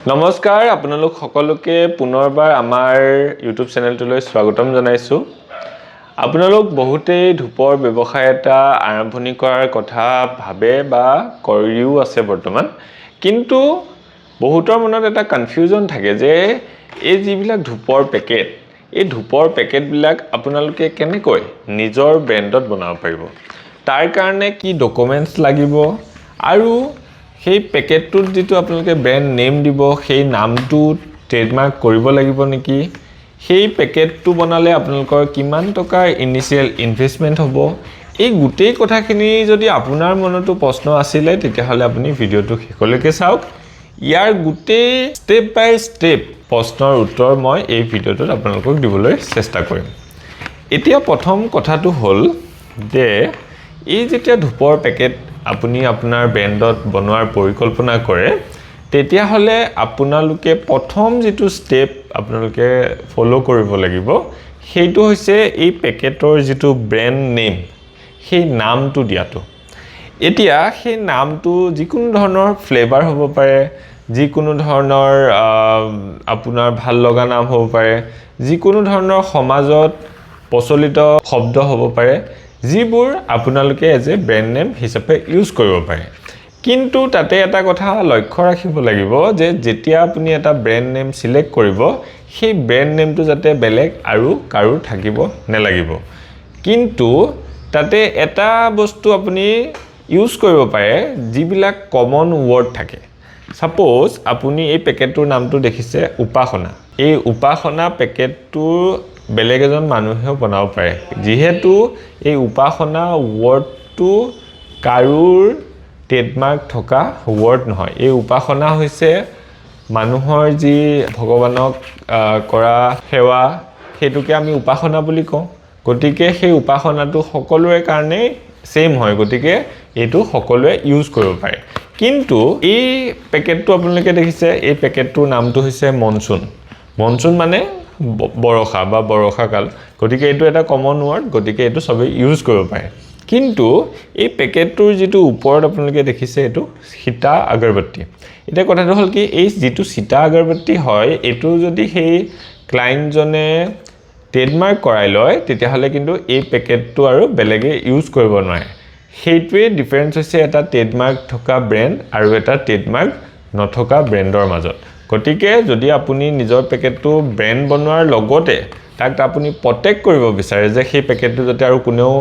নমস্কাৰ, আপোনালোক সকলোকে পুনৰবাৰ আমাৰ ইউটিউব চেনেলটোলৈ স্বাগতম জনাইছোঁ। আপোনালোক বহুতেই ধূপৰ ব্যৱসায় এটা আৰম্ভণি কৰাৰ কথা ভাবে বা কৰিও আছে বৰ্তমান। কিন্তু বহুতৰ মনত এটা কনফিউজন থাকে যে এই যিবিলাক ধূপৰ পেকেট, এই ধূপৰ পেকেটবিলাক আপোনালোকে কেনেকৈ নিজৰ ব্ৰেণ্ডত বনাব পাৰিব, তাৰ কাৰণে কি ডকুমেণ্টছ লাগিব আৰু সেই পেকেটটোত যিটো আপোনালোকে ব্ৰেণ্ড নেম দিব, সেই নামটো ট্ৰেডমাৰ্ক কৰিব লাগিব নেকি, সেই পেকেটটো বনালে আপোনালোকৰ কিমান টকাৰ ইনিচিয়েল ইনভেষ্টমেণ্ট হ'ব, এই গোটেই কথাখিনি যদি আপোনাৰ মনতো প্ৰশ্ন আছিলে, তেতিয়াহ'লে আপুনি ভিডিঅ'টো শেষলৈকে চাওক। ইয়াৰ গোটেই ষ্টেপ বাই ষ্টেপ প্ৰশ্নৰ উত্তৰ মই এই ভিডিঅ'টোত আপোনালোকক দিবলৈ চেষ্টা কৰিম। এতিয়া প্ৰথম কথাটো হ'ল যে এই যেতিয়া ধূপৰ পেকেট আপুনি আপোনাৰ ব্ৰেণ্ডত বনোৱাৰ পৰিকল্পনা কৰে, তেতিয়াহ'লে আপোনালোকে প্ৰথম যিটো ষ্টেপ আপোনালোকে ফ'ল' কৰিব লাগিব, সেইটো হৈছে এই পেকেটৰ যিটো ব্ৰেণ্ড নেম, সেই নামটো দিয়াটো। এতিয়া সেই নামটো যিকোনো ধৰণৰ ফ্লেভাৰ হ'ব পাৰে, যিকোনো ধৰণৰ আপোনাৰ ভাল লগা নাম হ'ব পাৰে, যিকোনো ধৰণৰ সমাজত প্ৰচলিত শব্দ হ'ব পাৰে, যিবোৰ আপোনালোকে এজ এ ব্ৰেণ্ড নেম হিচাপে ইউজ কৰিব পাৰে। কিন্তু তাতে এটা কথা লক্ষ্য ৰাখিব লাগিব যে যেতিয়া আপুনি এটা ব্ৰেণ্ড নেম ছিলেক্ট কৰিব, সেই ব্ৰেণ্ড নেমটো যাতে বেলেগ আৰু কাৰো থাকিব নালাগিব। কিন্তু তাতে এটা বস্তু আপুনি ইউজ কৰিব পাৰে, যিবিলাক কমন ৱৰ্ড থাকে। ছাপ'জ আপুনি এই পেকেটটোৰ নামটো দেখিছে উপাসনা। এই উপাসনা পেকেটটো বেলেগ এজন মানুহেও বনাব পাৰে, যিহেতু এই উপাসনা ৱৰ্ডটো কাৰোৰ ট্ৰেডমাৰ্ক থকা ৱৰ্ড নহয়। এই উপাসনা হৈছে মানুহৰ যি ভগৱানক কৰা সেৱা, সেইটোকে আমি উপাসনা বুলি কওঁ। গতিকে সেই উপাসনাটো সকলোৰে কাৰণেই ছেইম হয়, গতিকে এইটো সকলোৱে ইউজ কৰিব পাৰে। কিন্তু এই পেকেটটো আপোনালোকে দেখিছে, এই পেকেটটোৰ নামটো হৈছে মনচুন। মনচুন মানে বৰষা বা বৰষাকাল। গতিকে এইটো এটা কমন ৱৰ্ড, গতিকে এইটো চবেই ইউজ কৰিব পাৰে। কিন্তু এই পেকেটটোৰ যিটো ওপৰত আপোনালোকে দেখিছে, এইটো সীতা আগৰবত্তি। এতিয়া কথাটো হ'ল কি, এই যিটো সীতা আগৰবত্তি হয়, এইটো যদি সেই ক্লাইণ্টজনে ট্ৰেডমাৰ্ক কৰাই লয়, তেতিয়াহ'লে কিন্তু এই পেকেটটো আৰু বেলেগে ইউজ কৰিব নোৱাৰে। সেইটোৱে ডিফাৰেঞ্চ হৈছে এটা ট্ৰেডমাৰ্ক থকা ব্ৰেণ্ড আৰু এটা ট্ৰেডমাৰ্ক নথকা ব্ৰেণ্ডৰ মাজত। গতিকে যদি আপুনি নিজৰ পেকেটটো ব্ৰেণ্ড বনোৱাৰ লগতে তাক আপুনি প্ৰটেক্ট কৰিব বিচাৰে যে সেই পেকেটটো যাতে আৰু কোনেও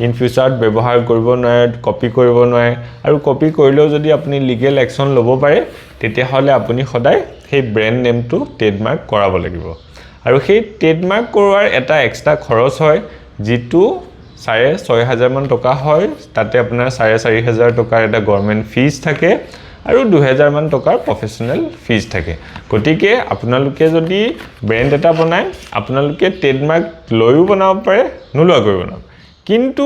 ইন ফিউচাৰত ব্যৱহাৰ কৰিব নোৱাৰে, কপি কৰিব নোৱাৰে আৰু কপি কৰিলেও যদি আপুনি লিগেল একশ্যন ল'ব পাৰে, তেতিয়াহ'লে আপুনি সদায় সেই ব্ৰেণ্ড নেমটো ট্ৰেডমাৰ্ক কৰাব লাগিব। আৰু সেই ট্ৰেডমাৰ্ক কৰোৱাৰ এটা এক্সট্ৰা খৰচ হয়, যিটো 6,500মান টকা হয়। তাতে আপোনাৰ 4,500 টকাৰ এটা গভৰ্ণমেণ্ট ফিজ থাকে আৰু 2000মান টকাৰ প্ৰফেচনেল ফিজ থাকে। গতিকে আপোনালোকে যদি ব্ৰেণ্ড এটা বনায়, আপোনালোকে ট্ৰেডমাৰ্ক লৈও বনাব পাৰে, নোলোৱাকৈও বনাব। কিন্তু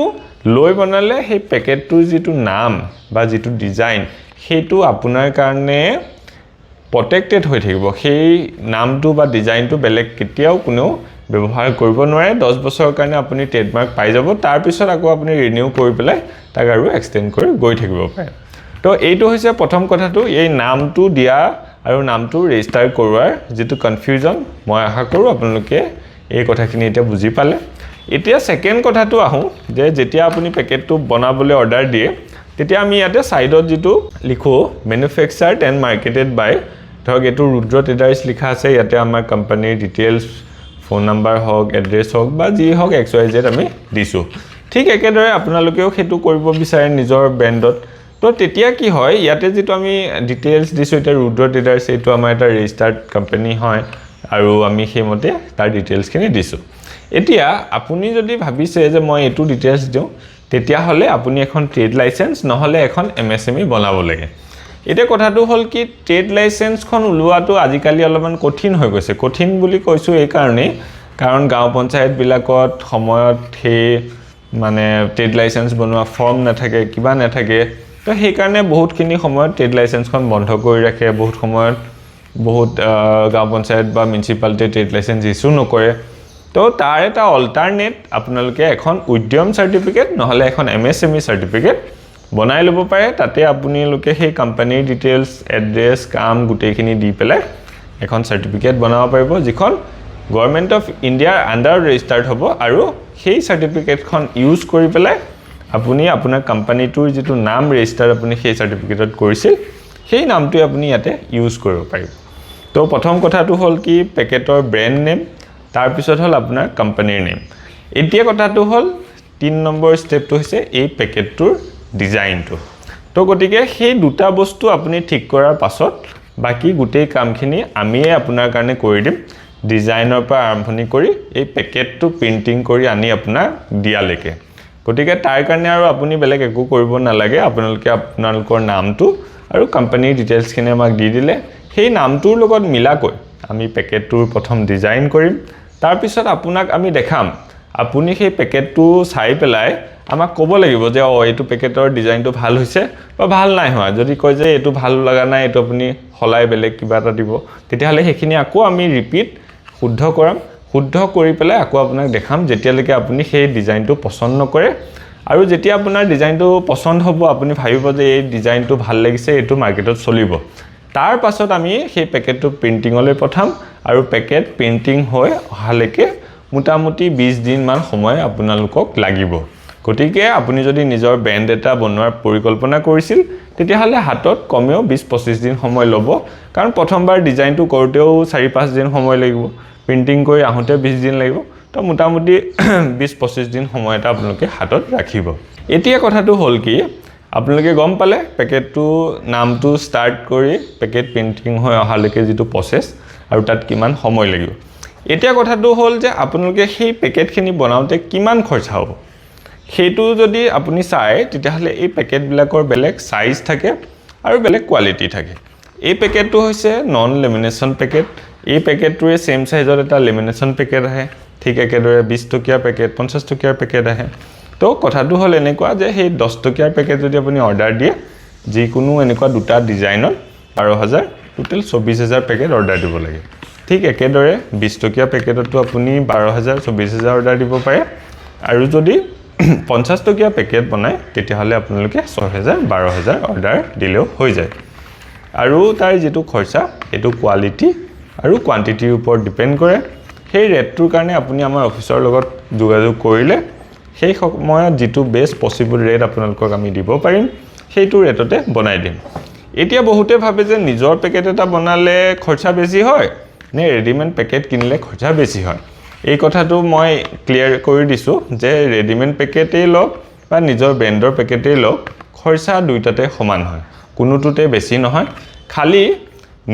লৈ বনালে সেই পেকেটটোৰ যিটো নাম বা যিটো ডিজাইন, সেইটো আপোনাৰ কাৰণে প্ৰটেক্টেড হৈ থাকিব। সেই নামটো বা ডিজাইনটো বেলেগ কেতিয়াও কোনেও ব্যৱহাৰ কৰিব নোৱাৰে। 10 বছৰৰ কাৰণে আপুনি ট্ৰেডমাৰ্ক পাই যাব। তাৰপিছত আকৌ আপুনি ৰিনিউ কৰি পেলাই তাক আৰু এক্সটেণ্ড কৰি গৈ থাকিব পাৰে। তো এইটো হৈছে প্ৰথম কথাটো, এই নামটো দিয়া আৰু নামটো ৰেজিষ্টাৰ কৰোৱাৰ যিটো কনফিউজন। মই আশা কৰোঁ আপোনালোকে এই কথাখিনি এতিয়া বুজি পালে। এতিয়া ছেকেণ্ড কথাটো আহোঁ যে যেতিয়া আপুনি পেকেটটো বনাবলৈ অৰ্ডাৰ দিয়ে, তেতিয়া আমি ইয়াতে ছাইডত যিটো লিখোঁ, মেনুফেকচাৰ্ড এণ্ড মাৰ্কেটেড বাই, ধৰক এইটো ৰুদ্ৰ ট্ৰেডাৰ্ছ লিখা আছে। ইয়াতে আমাৰ কোম্পানীৰ ডিটেইলছ, ফোন নাম্বাৰ হওক, এড্ৰেছ হওক বা যি হওক, XYZ আমি দিছোঁ। ঠিক একেদৰে আপোনালোকেও সেইটো কৰিব বিচাৰে নিজৰ ব্ৰেণ্ডত। তো তেতিয়া কি হয়, ইয়াতে যিটো আমি ডিটেইলছ দিছোঁ, এতিয়া ৰুদ্ৰ ট্ৰেডাৰ্ছ, এইটো আমাৰ এটা ৰেজিষ্টাৰ্ড কোম্পানী হয় আৰু আমি সেইমতে তাৰ ডিটেইলছখিনি দিছোঁ। এতিয়া আপুনি যদি ভাবিছে যে মই এইটো ডিটেইলছ দিওঁ, তেতিয়াহ'লে আপুনি এখন ট্ৰেড লাইচেঞ্চ নহ'লে এখন এমএছএমই বনাব লাগে। এতিয়া কথাটো হ'ল কি, ট্ৰেড লাইচেঞ্চখন ওলোৱাটো আজিকালি অলপমান কঠিন হৈ গৈছে। কঠিন বুলি কৈছোঁ এইকাৰণেই, কাৰণ গাঁও পঞ্চায়তবিলাকত সময়ত সেই মানে ট্ৰেড লাইচেঞ্চ বনোৱা ফৰ্ম নাথাকে, কিবা নাথাকে। তো সেইকাৰণে বহুতখিনি সময়ত ট্ৰেড লাইচেঞ্চখন বন্ধ কৰি ৰাখে। বহুত সময়ত বহুত গাঁও পঞ্চায়ত বা মিউনিচিপালিটিয়ে ট্ৰেড লাইচেঞ্চ ইছ্যু নকৰে। তো তাৰ এটা অল্টাৰনেট, আপোনালোকে এখন উদ্যম চাৰ্টিফিকেট নহ'লে এখন এমএছএমই চাৰ্টিফিকেট বনাই ল'ব পাৰে। তাতে আপোনালোকে সেই কোম্পানীৰ ডিটেইলছ, এড্ৰেছ, কাম গোটেইখিনি দি পেলাই এখন চাৰ্টিফিকেট বনাব পাৰিব, যিখন গভৰ্ণমেণ্ট অফ ইণ্ডিয়াৰ আণ্ডাৰত ৰেজিষ্টাৰ্ড হ'ব। আৰু সেই চাৰ্টিফিকেটখন ইউজ কৰি পেলাই আপুনি আপোনাৰ কোম্পানীটোৰ যিটো নাম ৰেজিষ্টাৰ আপুনি সেই চাৰ্টিফিকেটত কৰিছিল, সেই নামটোৱে আপুনি ইয়াতে ইউজ কৰিব পাৰিব। তো প্ৰথম কথাটো হ'ল কি, পেকেটৰ ব্ৰেণ্ড নেম, তাৰপিছত হ'ল আপোনাৰ কোম্পানীৰ নেম। এতিয়া কথাটো হ'ল 3 নম্বৰ ষ্টেপটো হৈছে এই পেকেটটোৰ ডিজাইনটো। তো গতিকে সেই দুটা বস্তু আপুনি ঠিক কৰাৰ পাছত বাকী গোটেই কামখিনি আমিয়ে আপোনাৰ কাৰণে কৰি দিম, ডিজাইনৰ পৰা আৰম্ভণি কৰি এই পেকেটটো প্ৰিণ্টিং কৰি আনি আপোনাক দিয়ালৈকে। গতিকে তাৰ কাৰণে আৰু আপুনি বেলেগ একো কৰিব নালাগে। আপোনালোকে আপোনালোকৰ নামটো আৰু কোম্পানীৰ ডিটেইলছখিনি আমাক দি দিলে সেই নামটোৰ লগত মিলাকৈ আমি পেকেটটোৰ প্ৰথম ডিজাইন কৰিম। তাৰপিছত আপোনাক আমি দেখাম। আপুনি সেই পেকেটটো চাই পেলাই আমাক ক'ব লাগিব যে অঁ, এইটো পেকেটৰ ডিজাইনটো ভাল হৈছে বা ভাল নাই হোৱা। যদি কয় যে এইটো ভাল লগা নাই, এইটো আপুনি সলাই বেলেগ কিবা এটা দিব, তেতিয়াহ'লে সেইখিনি আকৌ আমি ৰিপিট শুদ্ধ কৰাম। শুদ্ধ কৰি পেলাই আকৌ আপোনাক দেখাম, যেতিয়ালৈকে আপুনি সেই ডিজাইনটো পচন্দ নকৰে। আৰু যেতিয়া আপোনাৰ ডিজাইনটো পচন্দ হ'ব, আপুনি ভাবিব যে এই ডিজাইনটো ভাল লাগিছে, এইটো মাৰ্কেটত চলিব, তাৰ পাছত আমি সেই পেকেটটো প্ৰিণ্টিঙলৈ পঠাম। আৰু পেকেট প্ৰিণ্টিং হৈ অহালৈকে মোটামুটি 20 দিনমান সময় আপোনালোকক লাগিব। গতিকে আপুনি যদি নিজৰ ব্ৰেণ্ড এটা বনোৱাৰ পৰিকল্পনা কৰিছিল, তেতিয়াহ'লে হাতত কমেও 20-25 দিন সময় ল'ব। কাৰণ প্ৰথমবাৰ ডিজাইনটো কৰোঁতেও 4-5 দিন সময় লাগিব, প্ৰিণ্টিং কৰি আহোঁতে 20 দিন লাগিব। তো মোটামুটি 20-25 দিন সময় এটা আপোনালোকে হাতত ৰাখিব। এতিয়া কথাটো হ'ল কি, আপোনালোকে গম পালে পেকেটটো নামটো ষ্টাৰ্ট কৰি পেকেট প্ৰিণ্টিং হৈ অহালৈকে যিটো প্ৰচেছ আৰু তাত কিমান সময় লাগিব। এতিয়া কথাটো হ'ল যে আপোনালোকে সেই পেকেটখিনি বনাওঁতে কিমান খৰচা হ'ব। সেইটো যদি আপুনি চায়, তেতিয়াহ'লে এই পেকেটবিলাকৰ বেলেগ চাইজ থাকে আৰু বেলেগ কোৱালিটি থাকে। এই পেকেটটো হৈছে নন লেমিনেশ্যন পেকেট। এই পেকেটটোৰে ছেইম চাইজত এটা লেমিনেশ্যন পেকেট আহে। ঠিক একেদৰে 20 টকীয়া পেকেট, 50 টকীয়াৰ পেকেট আহে। তো কথাটো হ'ল এনেকুৱা যে সেই 10 টকীয়াৰ পেকেট যদি আপুনি অৰ্ডাৰ দিয়ে, যিকোনো এনেকুৱা দুটা ডিজাইনত 12,000, টোটেল 24,000 পেকেট অৰ্ডাৰ দিব লাগে। ঠিক একেদৰে 20 টকীয়া পেকেটতো আপুনি 12,000, 24,000 অৰ্ডাৰ দিব পাৰে। আৰু যদি 50 টকীয়া পেকেট বনায়, তেতিয়াহ'লে আপোনালোকে 6,000, 12,000 অৰ্ডাৰ দিলেও হৈ যায়। আৰু তাৰ যিটো খৰচা, সেইটো কোৱালিটি আৰু কোৱাণ্টিটিৰ ওপৰত ডিপেণ্ড কৰে। সেই ৰেটটোৰ কাৰণে আপুনি আমাৰ অফিচৰ লগত যোগাযোগ কৰিলে সেই সময়ত যিটো বেষ্ট পচিবল ৰেট আপোনালোকক আমি দিব পাৰিম, সেইটো ৰেটতে বনাই দিম। এতিয়া বহুতে ভাবে যে নিজৰ পেকেট এটা বনালে খৰচা বেছি হয় নে ৰেডিমেড পেকেট কিনিলে খৰচা বেছি হয়। এই কথাটো মই ক্লিয়াৰ কৰি দিছোঁ যে ৰেডিমেড পেকেটেই লওক বা নিজৰ ব্ৰেণ্ডৰ পেকেটেই লওক, খৰচা দুয়োটাতে সমান হয়, কোনোটোতে বেছি নহয়। খালি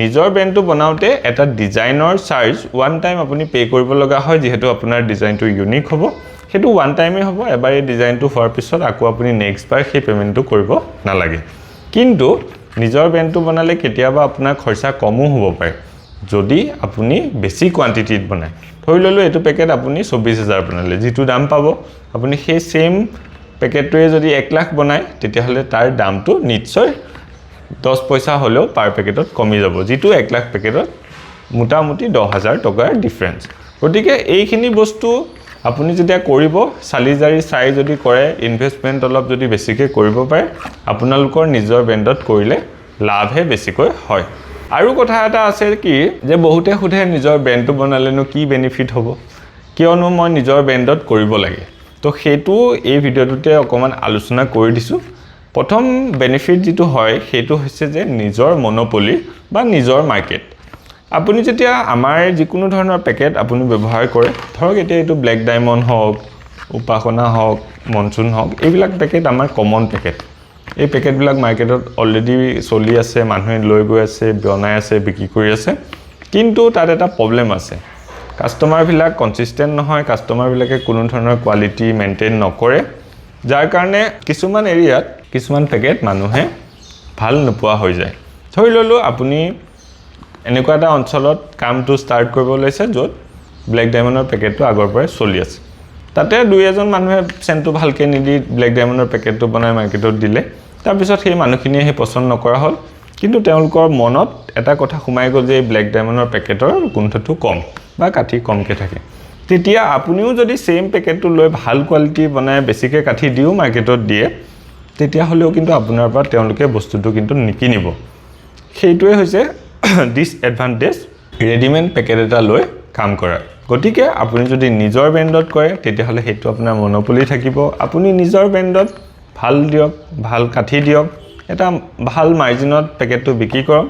নিজৰ ব্ৰেণ্ডটো বনাওঁতে এটা ডিজাইনৰ চাৰ্জ ওৱান টাইম আপুনি পে' কৰিব লগা হয়, যিহেতু আপোনাৰ ডিজাইনটো ইউনিক হ'ব। সেইটো ওৱান টাইমেই হ'ব। এবাৰ এই ডিজাইনটো হোৱাৰ পিছত আকৌ আপুনি নেক্সট বাৰ সেই পে'মেণ্টটো কৰিব নালাগে। কিন্তু নিজৰ ব্ৰেণ্ডটো বনালে কেতিয়াবা আপোনাৰ খৰচা কমো হ'ব পাৰে, যদি আপুনি বেছি কোৱাণ্টিটিত বনায়। ধৰি ল'লোঁ এইটো পেকেট আপুনি 24,000 বনালে যিটো দাম পাব, আপুনি সেই ছেইম পেকেটটোৱে যদি 1 লাখ বনায়, তেতিয়াহ'লে তাৰ দামটো নিশ্চয় 10 পইচা হ'লেও পাৰ পেকেটত কমি যাব, যিটো 1 লাখ পেকেটত মোটামুটি 10,000 টকাৰ ডিফাৰেঞ্চ। গতিকে এইখিনি বস্তু আপুনি যেতিয়া কৰিব, চালি জাৰি চাই যদি কৰে, ইনভেষ্টমেণ্ট অলপ যদি বেছিকৈ কৰিব পাৰে, আপোনালোকৰ নিজৰ ব্ৰেণ্ডত কৰিলে লাভহে বেছিকৈ হয়। আৰু কথা এটা আছে কি যে বহুতে সোধে, নিজৰ ব্ৰেণ্ডটো বনালেনো কি বেনিফিট হ'ব, কিয়নো মই নিজৰ ব্ৰেণ্ডত কৰিব লাগে? তো সেইটো এই ভিডিঅ'টোতে অকণমান আলোচনা কৰি দিছোঁ। প্ৰথম বেনিফিট যিটো হয়, সেইটো হৈছে যে নিজৰ মন'পলি বা নিজৰ মাৰ্কেট। আপুনি যেতিয়া আমাৰ যিকোনো ধৰণৰ পেকেট আপুনি ব্যৱহাৰ কৰে, ধৰক এতিয়া এইটো ব্লেক ডায়মণ্ড হওক, উপাসনা হওক, মনচুন হওক, এইবিলাক পেকেট আমাৰ কমন পেকেট। এই পেকেটবিলাক মাৰ্কেটত অলৰেডি চলি আছে, মানুহে লৈ গৈ আছে, বনাই আছে, বিক্ৰী কৰি আছে। কিন্তু তাত এটা প্ৰব্লেম আছে, কাষ্টমাৰবিলাক কনচিষ্টেণ্ট নহয়, কাষ্টমাৰবিলাকে কোনো ধৰণৰ কোৱালিটি মেইনটেইন নকৰে, যাৰ কাৰণে কিছুমান এৰিয়াত কিছুমান পেকেট মানুহে ভাল নোপোৱা হৈ যায়। ধৰি ল'লোঁ আপুনি এনেকুৱা এটা অঞ্চলত কামটো ষ্টাৰ্ট কৰিব লৈছে, য'ত ব্লেক ডায়মণ্ডৰ পেকেটটো আগৰ পৰাই চলি আছে। তাতে দুই এজন মানুহে চেণ্টটো ভালকৈ নিদি ব্লেক ডায়মণ্ডৰ পেকেটটো বনাই মাৰ্কেটত দিলে। তাৰপিছত সেই মানুহখিনিয়ে সেই পচন্দ নকৰা হ'ল। কিন্তু তেওঁলোকৰ মনত এটা কথা সোমাই গ'ল যে এই ব্লেক ডায়মণ্ডৰ পেকেটৰ গোন্ধটো কম বা কাঠি কমকৈ থাকে। তেতিয়া আপুনিও যদি ছেইম পেকেটটো লৈ ভাল কোৱালিটি বনাই বেছিকৈ কাঠি দিও মাৰ্কেটত দিয়ে, তেতিয়াহ'লেও কিন্তু আপোনাৰ পৰা তেওঁলোকে বস্তুটো কিন্তু নিকিনিব। সেইটোৱে হৈছে ডিছএডভান্টেজ ৰেডিমেড পেকেট এটা লৈ কাম কৰাৰ। গতিকে আপুনি যদি নিজৰ ব্ৰেণ্ডত কৰে, তেতিয়াহ'লে সেইটো আপোনাৰ মন'পলি থাকিব। আপুনি নিজৰ ব্ৰেণ্ডত ভাল দিয়ক, ভাল কাঠি দিয়ক, এটা ভাল মাৰ্জিনত পেকেটটো বিক্ৰী কৰক।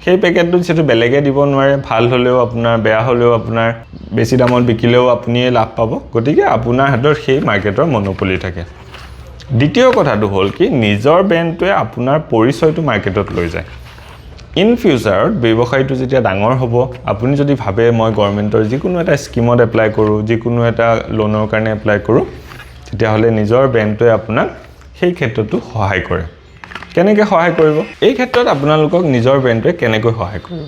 সেই পেকেটটো যিহেতু বেলেগে দিব নোৱাৰে, ভাল হ'লেও আপোনাৰ, বেয়া হ'লেও আপোনাৰ, বেছি দামত বিকিলেও আপুনিয়ে লাভ পাব। গতিকে আপোনাৰ হাতত সেই মাৰ্কেটৰ মন'পলি থাকে। দ্বিতীয় কথাটো হ'ল কি, নিজৰ ব্ৰেণ্ডটোৱে আপোনাৰ পৰিচয়টো মাৰ্কেটত লৈ যায়। ইন ফিউচাৰত ব্যৱসায়টো যেতিয়া ডাঙৰ হ'ব, আপুনি যদি ভাবে মই গভৰ্ণমেণ্টৰ যিকোনো এটা স্কীমত এপ্লাই কৰোঁ, যিকোনো এটা লোনৰ কাৰণে এপ্লাই কৰোঁ, তেতিয়াহ'লে নিজৰ ব্ৰেণ্ডটোৱে আপোনাক সেই ক্ষেত্ৰতো সহায় কৰে। কেনেকৈ সহায় কৰিব? এই ক্ষেত্ৰত আপোনালোকক নিজৰ ব্ৰেণ্ডটোৱে কেনেকৈ সহায় কৰিব?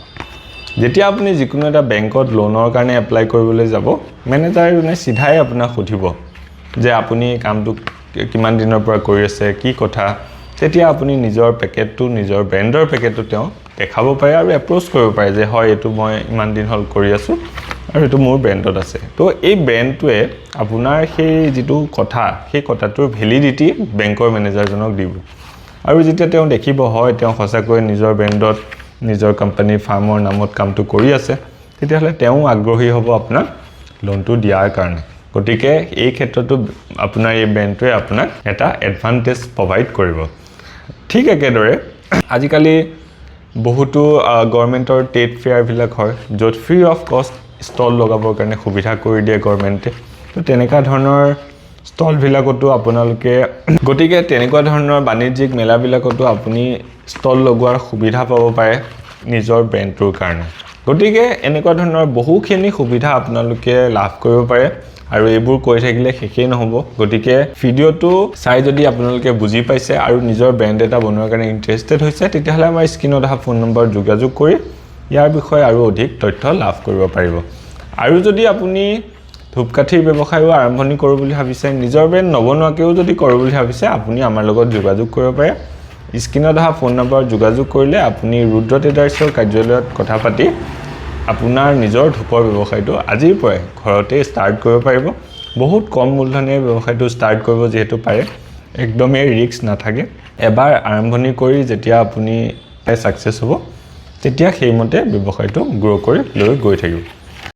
যেতিয়া আপুনি যিকোনো এটা বেংকত লোনৰ কাৰণে এপ্লাই কৰিবলৈ যাব, মেনেজাৰজনে চিধাই আপোনাক সুধিব যে আপুনি কামটো কিমান দিনৰ পৰা কৰি আছে, কি কথা। তেতিয়া আপুনি নিজৰ পেকেটটো, নিজৰ ব্ৰেণ্ডৰ পেকেটটো তেওঁ দেখাব পাৰে আৰু এপ্ৰ'চ কৰিব পাৰে যে হয়, এইটো মই ইমান দিন হ'ল কৰি আছোঁ আৰু এইটো মোৰ ব্ৰেণ্ডত আছে। তো এই ব্ৰেণ্ডটোৱে আপোনাৰ সেই যিটো কথা, সেই কথাটোৰ ভেলিডিটি বেংকৰ মেনেজাৰজনক দিব। আৰু যেতিয়া তেওঁ দেখিব, হয়, তেওঁ সঁচাকৈ নিজৰ ব্ৰেণ্ডত, নিজৰ কোম্পানীৰ ফাৰ্মৰ নামত কামটো কৰি আছে, তেতিয়াহ'লে তেওঁ আগ্ৰহী হ'ব আপোনাক লোনটো দিয়াৰ কাৰণে। গতিকে এই ক্ষেত্ৰতো আপোনাৰ এই ব্ৰেণ্ডটোৱে আপোনাক এটা এডভান্টেজ প্ৰভাইড কৰিব। ঠিক একেদৰে আজিকালি বহুতো গভৰ্ণমেণ্টৰ ট্ৰেড ফেয়াৰবিলাক হয়, য'ত ফ্ৰী অফ কষ্ট ষ্টল লগাবৰ কাৰণে সুবিধা কৰি দিয়ে গভৰ্ণমেণ্টে। তো তেনেকুৱা ধৰণৰ ষ্টলবিলাকতো আপোনালোকে, গতিকে তেনেকুৱা ধৰণৰ বাণিজ্যিক মেলাবিলাকতো আপুনি ষ্টল লগোৱাৰ সুবিধা পাব পাৰে নিজৰ ব্ৰেণ্ডটোৰ কাৰণে। গতিকে এনেকুৱা ধৰণৰ বহুখিনি সুবিধা আপোনালোকে লাভ কৰিব পাৰে আৰু এইবোৰ কৈ থাকিলে শেষেই নহ'ব। গতিকে ভিডিঅ'টো চাই যদি আপোনালোকে বুজি পাইছে আৰু নিজৰ ব্ৰেণ্ড এটা বনোৱাৰ কাৰণে ইণ্টাৰেষ্টেড হৈছে, তেতিয়াহ'লে আমাৰ স্ক্ৰীণত অহা ফোন নম্বৰত যোগাযোগ কৰি ইয়াৰ বিষয়ে আৰু অধিক তথ্য লাভ কৰিব পাৰিব। আৰু যদি আপুনি ধূপকাঠিৰ ব্যৱসায়ো আৰম্ভণি কৰোঁ বুলি ভাবিছে, নিজৰ ব্ৰেণ্ড নবনোৱাকৈও যদি কৰোঁ বুলি ভাবিছে, আপুনি আমাৰ লগত যোগাযোগ কৰিব পাৰে। স্ক্ৰীণত অহা ফোন নম্বৰত যোগাযোগ কৰিলে আপুনি ৰুদ্ৰ ট্ৰেডাৰ্ছৰ কাৰ্যালয়ত কথা পাতি আপোনাৰ নিজৰ ধূপৰ ব্যৱসায়টো আজিৰ পৰাই ঘৰতেই ষ্টাৰ্ট কৰিব পাৰিব। বহুত কম মূলধনেৰে ব্যৱসায়টো ষ্টাৰ্ট কৰিব যিহেতু পাৰে, একদমেই ৰিস্ক নাথাকে। এবাৰ আৰম্ভণি কৰি যেতিয়া আপুনি ছাকচেছ হ'ব, তেতিয়া সেইমতে ব্যৱসায়টো গ্ৰ' কৰি লৈ গৈ থাকিব।